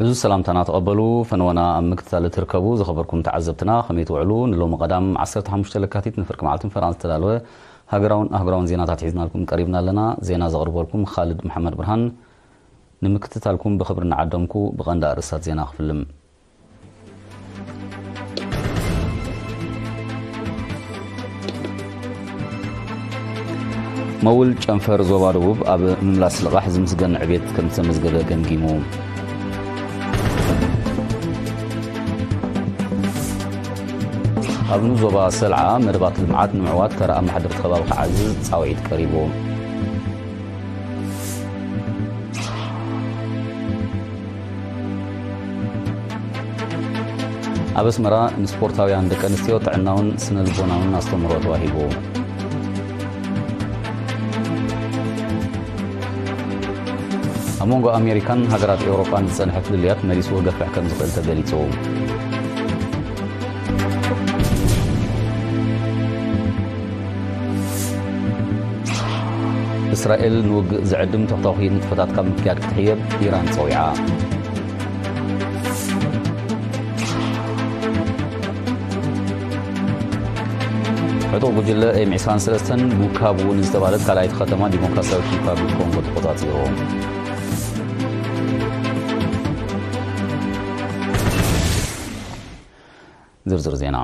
እዚ ሰላምታና ተቐበሉ። ፈነወና ኣብ ምክትታል እትርከቡ ዝኸበርኩም ተዓዘብትና፣ ከመይ ትውዕሉ? ንሎሚ ቀዳም ዓሰርተ ሓሙሽተ ለካቲት ንፍርቂ መዓልትን ፈራን ዝተዳለወ ሃገራውን ኣህጉራውን ዜናታት ሒዝናልኩም ቀሪብና ኣለና። ዜና ዘቕርበልኩም ኻልድ መሓመድ ብርሃን። ንምክትታልኩም ብኽብሪ እናዓደምኩ፣ ብቐንዲ ኣርእስታት ዜና ክፍልም። መውል ጨንፈር ዞባ ደቡብ ኣብ ምምላስ ልቓሕ ዝምስገን ዕቤት ከም ዝተመዝገበ ገምጊሙ። ኣብ ንዞባ ሰልዓ መደባት ልምዓት ንምዕዋት ተራ ኣመሓደርቲ ከባቢ ክዓዝዝ ጻውዒት ቀሪቡ። ኣብ ኣስመራ ንስፖርታውያን ደቂ ኣንስትዮ ጥዕናውን ስነ ልቦናውን ኣስተምህሮ ተዋሂቡ። ኣብ መንጎ ኣሜሪካን ሃገራት ኤውሮጳን ዝጸንሐ ፍልልያት መሊሱ ክገፍሕ ከም ዝኽእል ተገሊጹ። እስራኤል ንውግእ ዝዕድም ተኽታኺ ንጥፈታት ካብ ምክያድ ክትሕየብ ኢራን ጸዊዓ። ዕጡቕ ጉጅለ ኤም ዕስራን ሰለስተን ቡካቡ ንዝተባህለት ካልኣይቲ ከተማ ዲሞክራሲያዊት ሪፓብሊክ ኮንጎ ተቖጻጺሩ። ዝርዝር ዜና።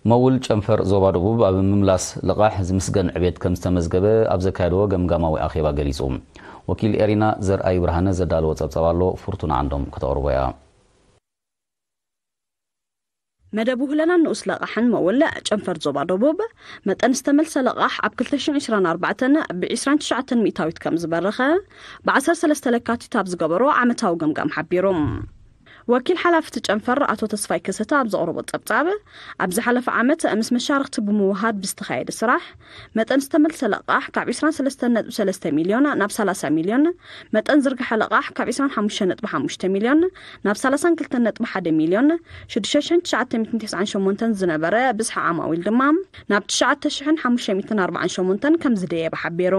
መውል ጨንፈር ዞባ ደቡብ ኣብ ምምላስ ልቓሕ ዝምስገን ዕቤት ከም ዝተመዝገበ ኣብ ዘካየድዎ ገምጋማዊ ኣኼባ ገሊጹ። ወኪል ኤሪና ዘርኣይ ብርሃነ ዘዳለዎ ጸብጻብ ኣሎ፣ ፍርቱና ዓንዶም ከተቕርቦ እያ። መደብ ውህለላን ንኡስ ለቓሕን መውል ጨንፈር ዞባ ደቡብ መጠን ዝተመልሰ ለቓሕ ኣብ ክልተ ሽሕን ዕስራን ኣርባዕተን ብ ዕስራን ትሽዓተን ሚእታዊት ከም ዝበረኸ ብ ዓሰርተ ሰለስተ ለካቲት ኣብ ዝገበሮ ዓመታዊ ገምጋም ሓቢሩ። ወኪል ሓላፊ እቲ ጨንፈር ኣቶ ተስፋይ ከሰተ ኣብ ዘቕረቦ ጸብጻብ፣ ኣብ ዝሓለፈ ዓመት ምስ መሻርኽቲ ብምውሃድ ብዝተኻየደ ስራሕ፣ መጠን ዝተመልሰ ለቓሕ ካብ ዕስራን ሰለስተን ነጥቢ ሰለስተ ሚልዮን ናብ ሰላሳ ሚልዮን፣ መጠን ዝርግሐ ለቓሕ ካብ ዕስራን ሓሙሽተን ነጥቢ ሓሙሽተ ሚልዮን ናብ ሰላሳን ክልተን ነጥቢ ሓደ ሚልዮን ሽዱሽተ ሽሕን ትሽዓተ ሚእትን ተስዓን ሸሞንተን ዝነበረ ብዝሒ ዓማዊል ድማ ናብ ትሽዓተ ሽሕን ሓሙሽተ ሚእትን ኣርባዓን ሸሞንተን ከም ዝደየበ ሓቢሩ።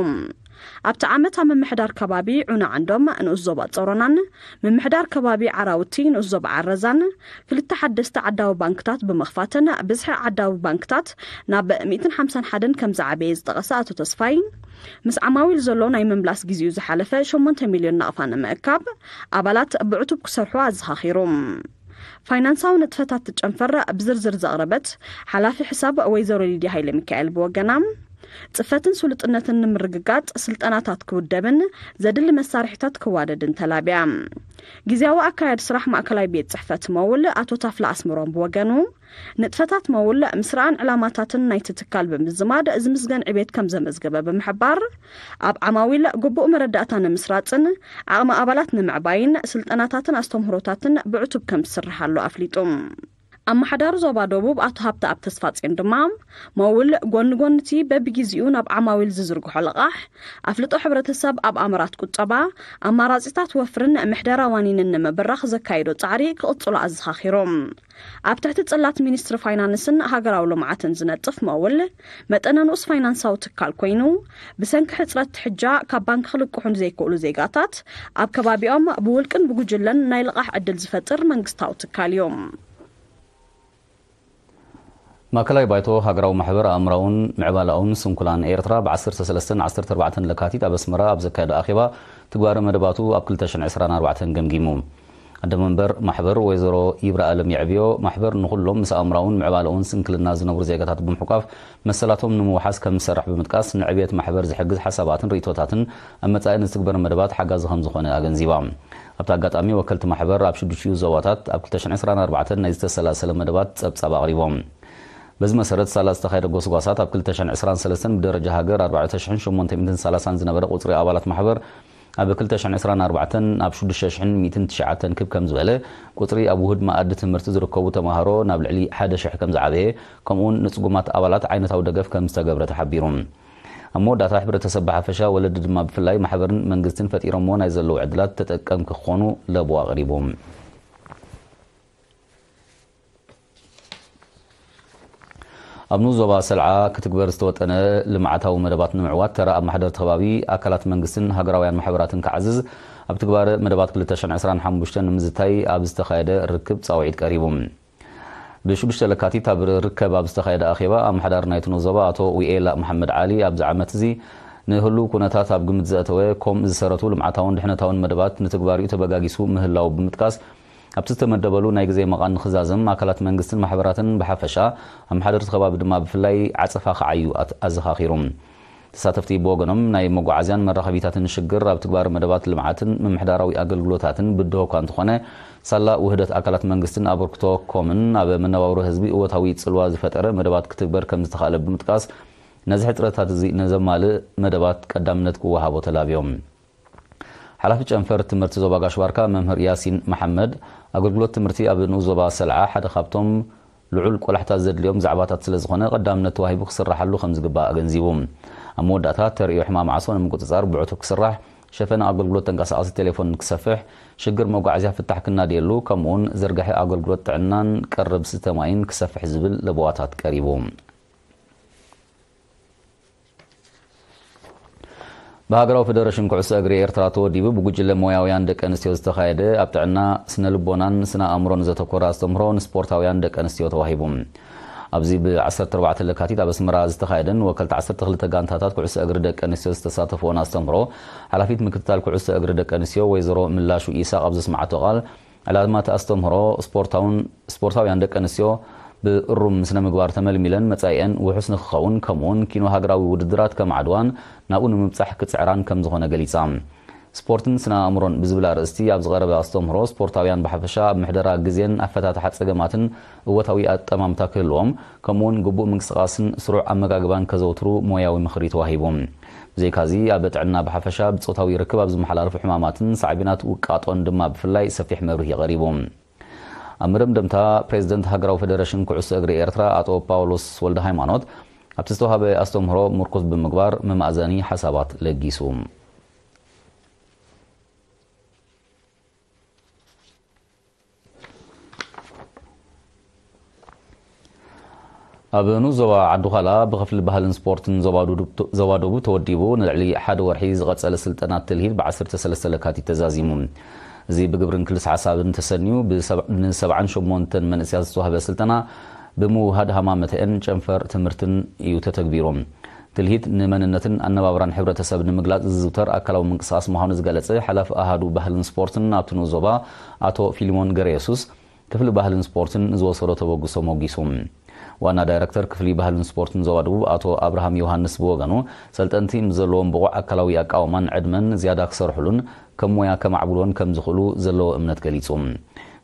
ኣብቲ ዓመት ኣብ ምምሕዳር ከባቢ ዑና ዓንዶም፣ ንኡስ ዞባ ጸሮናን ምምሕዳር ከባቢ ዓራውቲ፣ ንኡስ ዞባ ዓረዛን ክልተ ሓደስቲ ዓዳዊ ባንክታት ብምኽፋትን ብዝሒ ዓዳዊ ባንክታት ናብ ሚእትን ሓምሳን ሓደን ከም ዝዓበየ ዝጠቐሰ ኣቶ ተስፋይ፣ ምስ ዓማዊል ዘሎ ናይ ምምላስ ግዜኡ ዝሓለፈ ሸሞንተ ሚልዮን ናቕፋ ንምእካብ ኣባላት ብዕቱብ ክሰርሑ ኣዘኻኺሩ። ፋይናንሳዊ ንጥፈታት ትጨንፈር ብዝርዝር ዘቕረበት ሓላፊ ሕሳብ ወይዘሮ ሊድያ ሃይለ ሚካኤል ብወገና፣ ጽፈትን ስሉጥነትን ንምርግጋጽ ስልጠናታት ክውደብን ዘድሊ መሳርሒታት ክዋደድን ተላብያ። ግዜያዊ ኣካያዲ ስራሕ ማእከላይ ቤት ጽሕፈት መውል ኣቶ ታፍላ ኣስምሮም ብወገኑ፣ ንጥፈታት መውል ምስራን ዕላማታትን ናይቲ ትካል ብምዝማድ ዝምስገን ዕቤት ከም ዘመዝገበ ብምሕባር፣ ኣብ ዓማዊል ግቡእ መረዳእታ ንምስራጽን ዓቕሚ ኣባላት ንምዕባይን ስልጠናታትን ኣስተምህሮታትን ብዕቱብ ከም ዝስርሓሉ ኣፍሊጡ። ኣመሓዳሪ ዞባ ደቡብ ኣቶ ሃብተኣብ ተስፋጽዮን ድማ፣ መውል ጎኒ ጎኒ እቲ በብግዜኡ ናብ ዓማዊል ዝዝርግሖ ልቓሕ፣ ኣፍልጦ ሕብረተሰብ ኣብ ኣምራት ቁጠባ፣ ኣማራጺታት ወፍርን ምሕደራ ዋኒንን ንምብራኽ ዘካየዶ ጻዕሪ ክቕጽሎ ኣዘኻኺሮም። ኣብ ትሕቲ ጽላት ሚኒስትሪ ፋይናንስን ሃገራዊ ልምዓትን ዝነጥፍ መውል፣ መጠነ ንኡስ ፋይናንሳዊ ትካል ኮይኑ፣ ብሰንኪ ሕጽረት ትሕጃ ካብ ባንክ ክልቅሑ ንዘይክእሉ ዜጋታት፣ ኣብ ከባቢኦም ብውልቅን ብጉጅለን ናይ ልቓሕ ዕድል ዝፈጥር መንግስታዊ ትካል እዩ። ማእከላይ ባይቶ ሃገራዊ ማሕበር ኣእምራውን ምዕባላውን ስንኩላን ኤርትራ ብ ዓሰርተ ሰለስተን ዓሰርተ ኣርባዕተን ለካቲት ኣብ ኣስመራ ኣብ ዘካየዶ ኣኼባ ትግባረ መደባቱ ኣብ ክልተ ሽሕን ዕስራን ኣርባዕተን ገምጊሙ። ኣደ መንበር ማሕበር ወይዘሮ ይብረኣለም የዕብዮ፣ ማሕበር ንኹሎም ምስ ኣእምራውን ምዕባላውን ስንክልና ዝነብሩ ዜጋታት ብምሕቋፍ መሰላቶም ንምውሓስ ከም ዝሰርሕ ብምጥቃስ፣ ንዕብየት ማሕበር ዝሕግዝ ሓሳባትን ርእይቶታትን ኣብ መጻኢ ንዝትግበር መደባት ሓጋዚ ከም ዝኾነ ኣገንዚባ። ኣብቲ ኣጋጣሚ ወከልቲ ማሕበር ኣብ ሽዱሽቲኡ ዞባታት ኣብ ክልተ ሽሕን ዕስራን ኣርባዕተን ናይ ዝተሰላሰለ መደባት ጸብጻብ ኣቕሪቦም። በዚ መሰረት ሳላ ዝተኻየደ ጎስጓሳት ኣብ ክልተ ሽሕን ዕስራን ሰለስተን ብደረጃ ሃገር ኣርባዕተ ሽሕን ሸሞንተ ሚእትን ሰላሳን ዝነበረ ቁጽሪ ኣባላት ማሕበር ኣብ ክልተ ሽሕን ዕስራን ኣርባዕተን ናብ ሽዱሽተ ሽሕን ሚእትን ትሽዓተን ክብ ከም ዝበለ፣ ቁጽሪ ኣብ ውሁድ መኣዲ ትምህርቲ ዝርከቡ ተማሃሮ ናብ ልዕሊ ሓደ ሽሕ ከም ዝዓበየ፣ ከምኡውን ንጽጉማት ኣባላት ዓይነታዊ ደገፍ ከም ዝተገብረ ተሓቢሩ። ኣብ መወዳእታ ሕብረተሰብ ብሓፈሻ፣ ወለዲ ድማ ብፍላይ ማሕበርን መንግስትን ፈጢሮምዎ ናይ ዘለዉ ዕድላት ተጠቀምኪ ክኾኑ ለበዋ ኣቕሪቡ። ኣብ ንኡስ ዞባ ሰልዓ ክትግበር ዝተወጠነ ልምዓታዊ መደባት ንምዕዋት ተራ ኣመሓደርቲ ከባቢ፣ ኣካላት መንግስትን ሃገራውያን ማሕበራትን ክዓዝዝ ኣብ ትግባረ መደባት ክልተ ሽሕን ዕስራን ሓሙሽተን ንምዝታይ ኣብ ዝተኻየደ ርክብ ጻውዒት ቀሪቡ። ብ ሽዱሽተ ለካቲት ኣብ ርከብ ኣብ ዝተኻየደ ኣኼባ፣ ኣመሓዳሪ ናይቲ ንኡስ ዞባ ኣቶ ዊኤላ መሓመድ ዓሊ፣ ኣብዚ ዓመት እዚ ንህሉው ኩነታት ኣብ ግምት ዘእተወ፣ ከምኡ ዝሰረቱ ልምዓታውን ድሕነታውን መደባት ንትግባሪኡ ተበጋጊሱ ምህላው ብምጥቃስ፣ ኣብቲ ዝተመደበሉ ናይ ግዜ መቓን ንኽዛዘም፣ ኣካላት መንግስትን ማሕበራትን ብሓፈሻ፣ ኣመሓደርቲ ከባቢ ድማ ብፍላይ ዓጸፋ ክዓዩ ኣት-፣ ኣዘኻኺሩ። ተሳተፍቲ ብወገኖም፣ ናይ መጓዓዝያን መራኸቢታትን ሽግር ኣብ ትግባር መደባት ልምዓትን ምምሕዳራዊ ኣገልግሎታትን ብድሆ እኳ እንተኾነ፣ ሳላ ውህደት ኣካላት መንግስትን ኣበርክቶ ኮምን ኣብ መነባብሮ ህዝቢ እወታዊ ጽልዋ ዝፈጠረ መደባት ክትግበር ከም ዝተኻእለ ብምጥቃስ፣ ነዚ ሕጽረታት እዚ ንዘማልእ መደባት ቀዳምነት ክወሃቦ ተላብዮም። ሓላፊ ጨንፈር ትምህርቲ ዞባ ጋሽ ባርካ መምህር ያሲን መሓመድ፣ ኣገልግሎት ትምህርቲ ኣብ ንኡስ ዞባ ሰልዓ ሓደ ካብቶም ልዑል ቆላሕታ ዘድልዮም ዛዕባታት ስለ ዝኾነ፣ ቀዳምነት ተዋሂቡ ክስራሓሉ ከም ዝግባእ ኣገንዚቡ። ኣብ መወዳእታ፣ ተርእዮ ሕማም ዓሶ ንምቁጽጻር ብዕቱብ ክስራሕ፣ ሸፈነ ኣገልግሎት ተንቀሳቓሲ ቴሌፎን ክሰፍሕ፣ ሽግር መጓዓዝያ ፍታሕ ክናድየሉ፣ ከምኡውን ዝርጋሐ ኣገልግሎት ጥዕናን ቀረብ ስተ ማይን ክሰፍሕ ዝብል ለበዋታት ቀሪቡ። ብሃገራዊ ፌደሬሽን ኩዕሶ እግሪ ኤርትራ ተወዲቡ ብጉጅለ ሞያውያን ደቂ ኣንስትዮ ዝተኻየደ ኣብ ጥዕና፣ ስነ ልቦናን ስነ ኣእምሮን ዘተኮረ ኣስተምህሮ ንስፖርታውያን ደቂ ኣንስትዮ ተዋሂቡ። ኣብዚ ብ ዓሰርተ ኣርባዕተ ለካቲት ኣብ ኣስመራ ዝተኻየደን ወከልቲ ዓሰርተ ክልተ ጋንታታት ኩዕሶ እግሪ ደቂ ኣንስትዮ ዝተሳተፍዎን ኣስተምህሮ፣ ሓላፊት ምክትታል ኩዕሶ እግሪ ደቂ ኣንስትዮ ወይዘሮ ምላሹ ኢሳቕ ኣብ ዘስምዓቶ ቃል፣ ዕላማ እቲ ኣስተምህሮ ስፖርታውን፣ ስፖርታውያን ደቂ ኣንስትዮ ብእሩም ስነ ምግባር ተመልሚለን መጻኢአን ውሑስ ንክኸውን፣ ከምኡውን ኪኖ ሃገራዊ ውድድራት ከማዕድዋን ናብኡ ንምብጻሕ ክጽዕራን ከም ዝኾነ ገሊጻ። ስፖርትን ስነ ኣእምሮን ብዝብል ኣርእስቲ ኣብ ዝቐረበ ኣስተምህሮ፣ ስፖርታውያን ብሓፈሻ ኣብ ምሕደራ ግዜን ኣፈታትሓ ጸገማትን እወታዊ ኣጠማምታ ክህልዎም፣ ከምኡውን ግቡእ ምንቅስቓስን ስሩዕ ኣመጋግባን ከዘውትሩ ሞያዊ ምኽሪ ተዋሂቡ። ብዘይካዚ፣ ኣብ ጥዕና ብሓፈሻ፣ ብጾታዊ ርክብ ኣብ ዝመሓላለፉ ሕማማትን ሳዕቤናት ውቃጦን ድማ ብፍላይ ሰፊሕ መብርሂ ቀሪቡ። ኣብ መደምደምታ፣ ፕሬዝደንት ሃገራዊ ፌደሬሽን ኩዕሶ እግሪ ኤርትራ ኣቶ ጳውሎስ ወልደ ሃይማኖት፣ ኣብቲ ዝተዋህበ ኣስተምህሮ ምርኩስ ብምግባር መማእዘኒ ሓሳባት ለጊሱ። ኣብ ንኡስ ዞባ ዓዲ ዃላ ብክፍሊ ባህልን ስፖርትን ዞባ ደቡብ፣ ዞባ ደቡብ ተወዲቡ ንልዕሊ ሓደ ወርሒ ዝቐጸለ ስልጠና ትልሂት ብ ዓሰርተ ሰለስተ ለካቲት ተዛዚሙ። እዚ ብግብርን ክልስ ሓሳብን ተሰንዩ ብሰብ-፣ ን ሰብዓን ሸሞንተን መንእሰያት ዝተዋህበ ስልጠና ብምውሃድ ሃማመተአን ጨንፈር ትምህርትን እዩ ተተግቢሩ። ትልሂት ንመንነትን ኣነባብራን ሕብረተሰብ ንምግላጽ ዝዝውተር ኣካላዊ ምንቅስቓስ ምዃኑ ዝገለጸ ሓላፊ ኣሃዱ ባህልን ስፖርትን ኣብቲ ንኡስ ዞባ ኣቶ ፊልሞን ገረየሱስ፣ ክፍሊ ባህልን ስፖርትን ንዝወሰዶ ተበግሶ ሞጊሱ። ዋና ዳይረክተር ክፍሊ ባህልን ስፖርትን ዞባ ደቡብ ኣቶ ኣብርሃም ዮሃንስ ብወገኑ፣ ሰልጠንቲ ምስ ዘለዎም ብቑዕ ኣካላዊ ኣቃውማን ዕድመን ዝያዳ ክሰርሕሉን ከም ሞያ ከማዕብልዎን ከም ዝኽእሉ ዘለዎ እምነት ገሊጹ።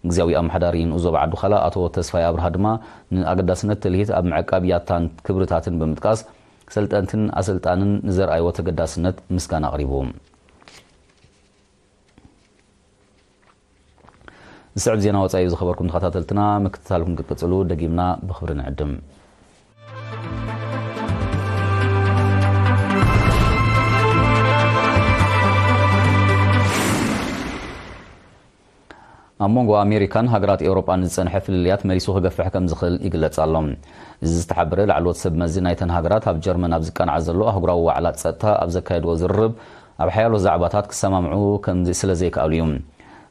ግዝያዊ ኣመሓዳሪ ንኡስ ዞባ ዓዲ ዃላ ኣቶ ተስፋይ ኣብርሃ ድማ ንኣገዳስነት ትልሂት ኣብ ምዕቃብ ያታን ክብርታትን ብምጥቃስ፣ ሰልጠንትን ኣሰልጣንን ንዘርኣይዎ ተገዳስነት ምስጋና ኣቕሪቡ። ዝስዕብ ዜና ወጻኢ ዝኸበርኩም ተኸታተልትና፣ ምክትታልኩም ክትቅጽሉ ደጊምና ብኽብሪ ንዕድም። ኣብ መንጎ ኣሜሪካን ሃገራት ኤውሮጳን ዝጸንሐ ፍልልያት መሊሱ ክገፍሕ ከም ዝኽእል ይግለጽ ኣሎ። እዚ ዝተሓበረ ላዕለዎት ሰብ መዚ ናይተን ሃገራት ኣብ ጀርመን ኣብ ዝቃናዕ ዘሎ ኣህጉራዊ ዋዕላ ጸጥታ ኣብ ዘካየድዎ ዝርርብ፣ ኣብ ሓያሎ ዛዕባታት ክሰማምዑ ከም ዘይ-፣ ስለ ዘይከኣሉ እዩ።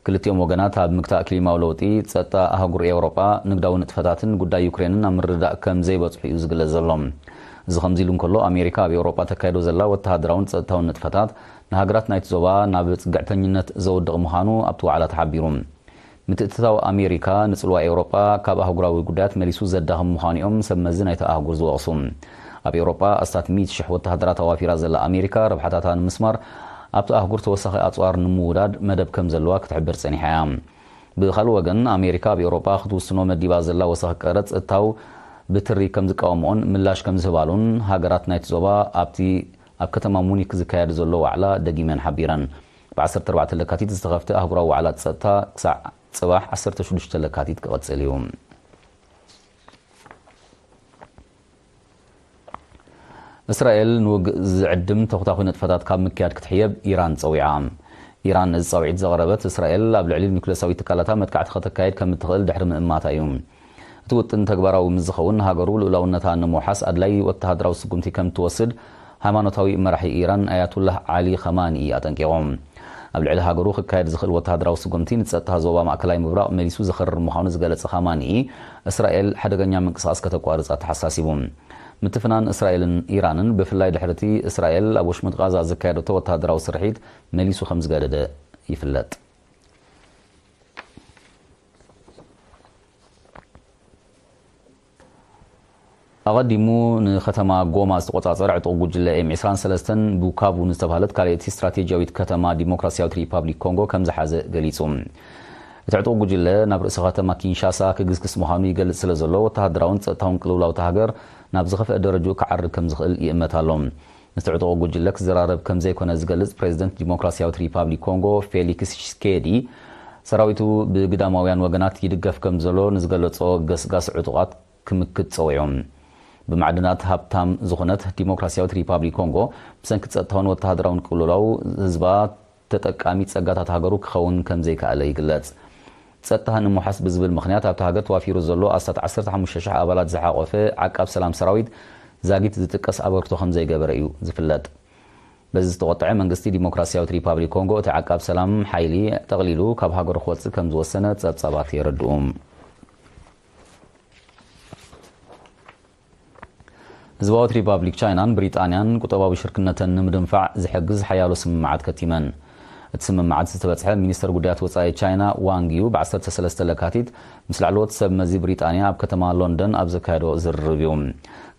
ክልቲኦም ወገናት ኣብ ምግታእ ክሊማዊ ለውጢ፣ ጸጥታ ኣህጉር ኤውሮጳ፣ ንግዳዊ ንጥፈታትን ጉዳይ ዩክሬንን ኣብ ምርድዳእ ከም ዘይበጽሑ እዩ ዝግለጽ ዘሎ። እዚ ከምዚ ኢሉ እንከሎ፣ ኣሜሪካ ኣብ ኤውሮጳ ተካይዶ ዘላ ወተሃደራውን ጸጥታውን ንጥፈታት፣ ንሃገራት ናይቲ ዞባ ናብ ጽግዕተኝነት ዘውድቕ ምዃኑ ኣብቲ ዋዕላ ተሓቢሩ። ምትእትታው ኣሜሪካ ንጽልዋ ኤውሮጳ ካብ ኣህጉራዊ ጉዳያት መሊሱ ዘዳኽም ምዃኑ እዮም ሰብ መዚ ናይቲ ኣህጉር ዝወቕሱ። ኣብ ኤውሮጳ ኣስታት ሚእቲ ሽሕ ወተሃደራት ኣዋፊራ ዘላ ኣሜሪካ፣ ረብሓታታ ንምስማር ኣብቲ ኣህጉር ተወሳኺ ኣጽዋር ንምውዳድ መደብ ከም ዘለዋ ክትሕብር ጸኒሓ እያ። ብኻልእ ወገን፣ ኣሜሪካ ኣብ ኤውሮጳ ክትውስኖ መዲባ ዘላ ወሳኺ ቀረጽ እታው ብትሪ ከም ዝቃወምኦን ምላሽ ከም ዝህባሉን ሃገራት ናይቲ ዞባ ኣብቲ ኣብ ከተማ ሙኒክ ዝካየድ ዘሎ ዋዕላ ደጊመን ሓቢረን። ብ ዓሰርተ ኣርባዕተ ለካቲት ዝተኸፍተ ኣህጉራዊ ዋዕላ ጸጥታ ክሳዕ ጽባሕ ዓሰርተ ሽዱሽተ ለካቲት ክቕጽል እዩ። እስራኤል ንውግእ ዝዕድም ተኹታኹ ንጥፈታት ካብ ምክያድ ክትሕየብ ኢራን ጸዊዓ። ኢራን ነዚ ጻውዒት ዘቕረበት፣ እስራኤል ኣብ ልዕሊ ኒውክለሳዊ ትካላታ መጥቃዕቲ ከተካይድ ከም እትኽእል ድሕሪ ምእማታ እዩ። እቲ ውጥን ተግባራዊ ምስ ዝኸውን፣ ሃገሩ ልኡላውነታ ንምውሓስ ኣድላዪ ወተሃደራዊ ስጉምቲ ከም እትወስድ፣ ሃይማኖታዊ መራሒ ኢራን ኣያቱላህ ዓሊ ኸማኒ ኣጠንቂቖም። ኣብ ልዕሊ ሃገሩ ክካየድ ዝኽእል ወተሃደራዊ ስጉምቲ ንጸጥታ ዞባ ማእከላይ ምብራቕ መሊሱ ዘኸርር ምዃኑ ዝገለጸ ኻማኒ፣ እስራኤል ሓደገኛ ምንቅስቓስ ከተቋርጽ ኣተሓሳሲቡ። ምትፍናን እስራኤልን ኢራንን፣ ብፍላይ ድሕሪ እቲ እስራኤል ኣብ ወሽመጥ ቓዛ ዘካየደቶ ወተሃደራዊ ስርሒት፣ መሊሱ ከም ዝገደደ ይፍለጥ። ኣቐዲሙ ንከተማ ጎማ ዝተቖጻጸረ ዕጡቕ ጉጅለ ኤም ዕስራን ሰለስተን ቡካቡ ንዝተባህለት ካልኣይቲ ስትራቴጂያዊት ከተማ ዲሞክራሲያዊት ሪፓብሊክ ኮንጎ ከም ዝሓዘ ገሊጹ። እቲ ዕጡቕ ጉጅለ ናብ ርእሰ ከተማ ኪንሻሳ ክግስግስ ምዃኑ ይገልጽ ስለ ዘሎ፣ ወተሃደራውን ጸጥታውን ቅልውላው እታ ሃገር ናብ ዝኸፍአ ደረጃኡ ክዓርግ ከም ዝኽእል ይእመት ኣሎ። ምስቲ ዕጡቕ ጉጅለ ክዘራረብ ከም ዘይኮነ ዝገልጽ ፕሬዚደንት ዲሞክራሲያዊት ሪፓብሊክ ኮንጎ ፌሊክስ ሺስኬዲ፣ ሰራዊቱ ብግዳማውያን ወገናት ይድገፍ ከም ዘሎ ንዝገለጾ ገስጋስ ዕጡቓት ክምክት ጸዊዑ። ብማዕድናት ሃብታም ዝኾነት ዲሞክራሲያዊት ሪፓብሊክ ኮንጎ፣ ብሰንኪ ጸጥታውን ወተሃደራውን ቅልውላው ህዝባ ተጠቃሚ ጸጋታት ሃገሩ ክኸውን ከም ዘይከኣለ ይግለጽ። ጸጥታ ንምውሓስ ብዝብል ምኽንያት ኣብታ ሃገር ተዋፊሩ ዘሎ ኣስታት ዓሰርተ ሓሙሽተ ሽሕ ኣባላት ዝሓቖፈ ዓቃብ ሰላም ሰራዊት ዛጊት ዝጥቀስ ኣበርክቶ ከም ዘይገበረ እዩ ዝፍለጥ። በዚ ዝተቖጥዐ መንግስቲ ዲሞክራሲያዊት ሪፓብሊክ ኮንጎ እቲ ዓቃብ ሰላም ሓይሊ ጠቕሊሉ ካብ ሃገሩ ክወጽእ ከም ዝወሰነ ጸብጻባት የረድኡ። ህዝባዊት ሪፓብሊክ ቻይናን ብሪጣንያን ቁጠባዊ ሽርክነተን ንምድንፋዕ ዝሕግዝ ሓያሎ ስምምዓት ከቲመን። እቲ ስምምዓት ዝተበጽሐ ሚኒስተር ጉዳያት ወጻኢ ቻይና ዋንግ ዩ ብ ዓሰርተ ሰለስተ ለካቲት ምስ ላዕለዎት ሰብ መዚ ብሪጣንያ ኣብ ከተማ ሎንደን ኣብ ዘካየዶ ዝርርብ እዩ።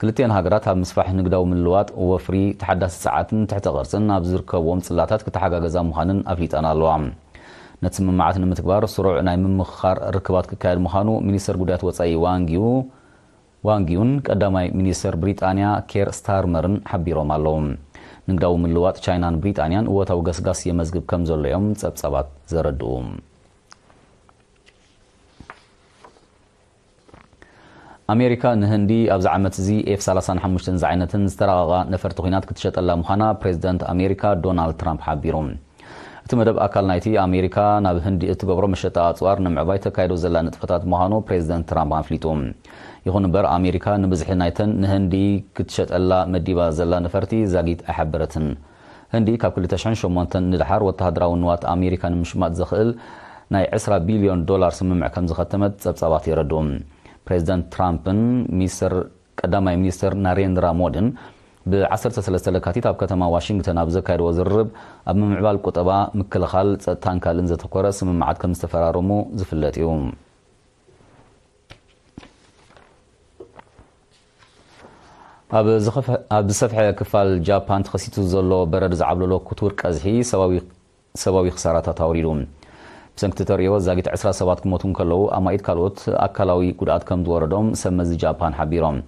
ክልቲኤን ሃገራት ኣብ ምስፋሕ ንግዳዊ ምልዋጥ፣ ወፍሪ፣ ተሓዳሲ ጸዓትን ትሕተ ቅርጽን ኣብ ዝርከብዎም ጽላታት ክተሓጋገዛ ምዃንን ኣፍሊጠን ኣለዋ። ነቲ ስምምዓት ንምትግባር ስሩዕ ናይ ምምኽኻር ርክባት ክካየድ ምዃኑ ሚኒስተር ጉዳያት ወጻኢ ዋንግ ዩ ዋንግ ዩን ቀዳማይ ሚኒስተር ብሪጣንያ ኬር ስታርመርን ሓቢሮም ኣለዉ። ንግዳዊ ምልዋጥ ቻይናን ብሪጣንያን እወታዊ ገስጋስ የመዝግብ ከም ዘሎ እዮም ጸብጻባት ዘረድኡ። ኣሜሪካ ንህንዲ ኣብዚ ዓመት እዚ ኤፍ ሰላሳን ሓሙሽተን ዝዓይነትን ዝተራቐቓ ነፈርቲ ኲናት ክትሸጠላ ምዃና ፕሬዚደንት ኣሜሪካ ዶናልድ ትራምፕ ሓቢሩ። እቲ መደብ ኣካል ናይቲ ኣሜሪካ ናብ ህንዲ እትገብሮ መሸጣ ኣጽዋር ንምዕባይ ተካይዶ ዘላ ንጥፈታት ምዃኑ ፕሬዚደንት ትራምፕ ኣፍሊጡ። ይኹን እምበር፣ ኣሜሪካ ንብዝሒ ናይተን ንህንዲ ክትሸጠላ መዲባ ዘላ ነፈርቲ ዛጊት ኣይሓበረትን። ህንዲ ካብ ክልተ ሽሕን ሸሞንተን ንደሓር ወተሃደራዊ ንዋት ኣሜሪካ ንምሽማጥ ዘኽእል ናይ ዕስራ ቢልዮን ዶላር ስምምዕ ከም ዝኸተመት ጸብጻባት የረድኡ። ፕሬዚደንት ትራምፕን ሚኒስተር ቀዳማይ ሚኒስተር ናሬንድራ ሞድን ብ ዓሰርተ ሰለስተ ለካቲት ኣብ ከተማ ዋሽንግተን ኣብ ዘካየድዎ ዝርርብ፣ ኣብ ምምዕባል ቁጠባ፣ ምክልኻል፣ ጸጥታን ካልእን ዘተኮረ ስምምዓት ከም ዝተፈራረሙ ዝፍለጥ እዩ። ኣብ ዝኸፍ-፣ ኣብ ዝሰፍሐ ክፋል ጃፓን ተኸሲቱ ዘሎ በረድ ዝዓብለሎ ክቱር ቀዝሒ ሰብኣዊ ሰብኣዊ ክሳራታት ኣውሪዱ። ብሰንኪ እቲ ተርእዮ ዛጊት ዕስራ ሰባት ክሞቱ እንከለዉ፣ ኣማኢት ካልኦት ኣካላዊ ጉድኣት ከም ዝወረዶም ሰብ መዚ ጃፓን ሓቢሮም።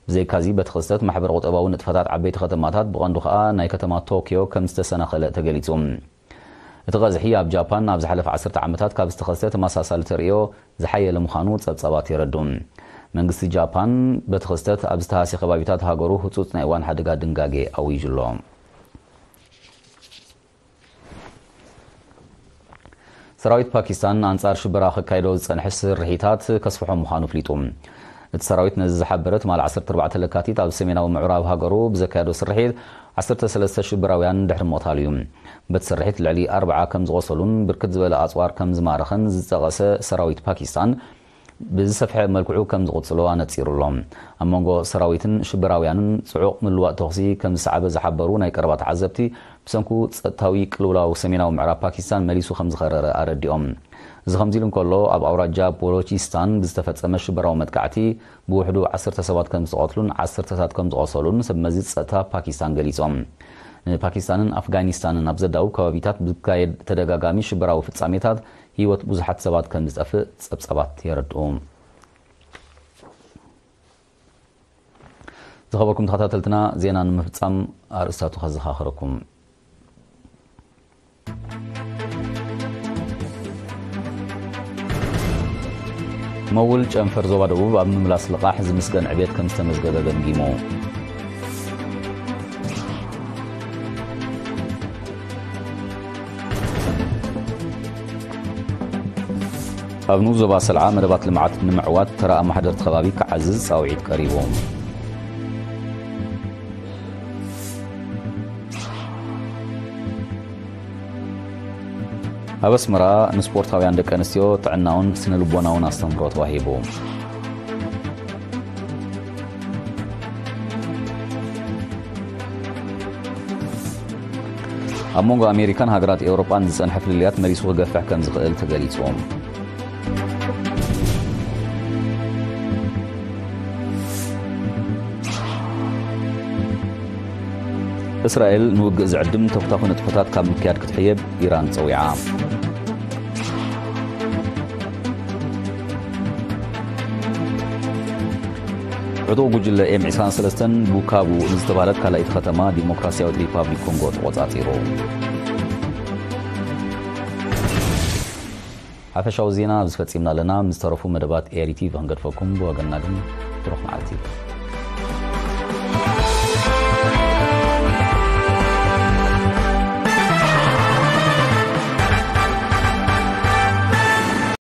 ብዘይካዚ፣ በቲ ክስተት ማሕበረ ቁጠባዊ ንጥፈታት ዓበይቲ ከተማታት፣ ብቐንዱ ከኣ ናይ ከተማ ቶክዮ ከም ዝተሰናኸለ ተገሊጹ። እቲ ቀዝሒ ኣብ ጃፓን ኣብ ዝሓለፈ ዓሰርተ ዓመታት ካብ ዝተኸስተ ተመሳሳሊ ተርእዮ ዝሓየለ ምዃኑ ጸብጻባት የረዱ። መንግስቲ ጃፓን በቲ ክስተት ኣብ ዝተሃስየ ከባቢታት ሃገሩ ህጹጽ ናይ እዋን ሓደጋ ድንጋጌ ኣዊጁ ኣሎ። ሰራዊት ፓኪስታን ኣንጻር ሽበራ ከካይዶ ዝጸንሐ ስርሒታት ከስፍሖ ምዃኑ ኣፍሊጡ። እቲ ሰራዊት ነዚ ዝሓበረ ትማሊ ዓሰርተ ኣርባዕተ ለካቲት ኣብ ሰሜናዊ ምዕራብ ሃገሩ ብዘካየዶ ስርሒት ዓሰርተ ሰለስተ ሽበራውያን ድሕሪ ምቕታሉ እዩ። በቲ ስርሒት ልዕሊ ኣርብዓ ከም ዝቖሰሉን ብርክት ዝበለ ኣጽዋር ከም ዝማረኸን ዝጠቐሰ ሰራዊት ፓኪስታን፣ ብዝሰፍሐ መልክዑ ከም ዝቕጽሎ ኣነጺሩ ኣሎ። ኣብ መንጎ ሰራዊትን ሽበራውያንን ጽዑቕ ምልዋጥ ተኹሲ ከም ዝሰዓበ ዝሓበሩ ናይ ቀረባ ተዓዘብቲ፣ ብሰንኩ ጸጥታዊ ቅልውላው ሰሜናዊ ምዕራብ ፓኪስታን መሊሱ ከም ዝኸረረ ኣረዲኦም። እዚ ከምዚ ኢሉ እንከሎ፣ ኣብ ኣውራጃ ቦሎቺስታን ብዝተፈጸመ ሽበራዊ መጥቃዕቲ ብውሕዱ ዓሰርተ ሰባት ከም ዝተቐትሉን ዓሰርተታት ከም ዝቖሰሉን ሰብ መዚ ጸጥታ ፓኪስታን ገሊጾም። ንፓኪስታንን ኣፍጋኒስታንን ኣብ ዘዳውብ ከባቢታት ብዝካየድ ተደጋጋሚ ሽበራዊ ፍጻሜታት ህይወት ብዙሓት ሰባት ከም ዝጠፍእ ጸብጻባት የረድኡ። ዝኸበርኩም ተኸታተልትና፣ ዜና ንምፍጻም ኣርእስታቱ ከዘኻኽረኩም። መውል ጨንፈር ዞባ ደቡብ ኣብ ምምላስ ልቓሕ ዝምስገን ዕቤት ከም ዝተመዝገበ ገምጊሙ። ኣብ ንኡስ ዞባ ሰልዓ መደባት ልምዓት ንምዕዋት ተራ ኣማሕደርቲ ከባቢ ክዓዝዝ ጻውዒት ቀሪቡ። ኣብ ኣስመራ ንስፖርታውያን ደቂ ኣንስትዮ ጥዕናውን ስነ ልቦናውን ኣስተምህሮ ተዋሂቡ። ኣብ መንጎ ኣሜሪካን ሃገራት ኤውሮጳን ዝጸንሐ ፍልልያት መሊሱ ክገፍሕ ከም ዝኽእል ተገሊጹ። እስራኤል ንውግእ ዝዕድም ተኩታኩ ንጥፈታት ካብ ምክያድ ክትሕየብ ኢራን ጸዊዓ። ዕጡቕ ጉጅለ ኤም ዕስራን ሰለስተን ቡካቡ ንዝተባህለት ካልኣይቲ ከተማ ዲሞክራሲያዊት ሪፓብሊክ ኮንጎ ተቖጻጺሩ። ሓፈሻዊ ዜና ኣብዚ ፈጺምና ኣለና። ምስ ተረፉ መደባት ኤሪ ቲቪ ክንገድፈኩም፣ ብወገንና ግን ብሩኽ መዓልቲ።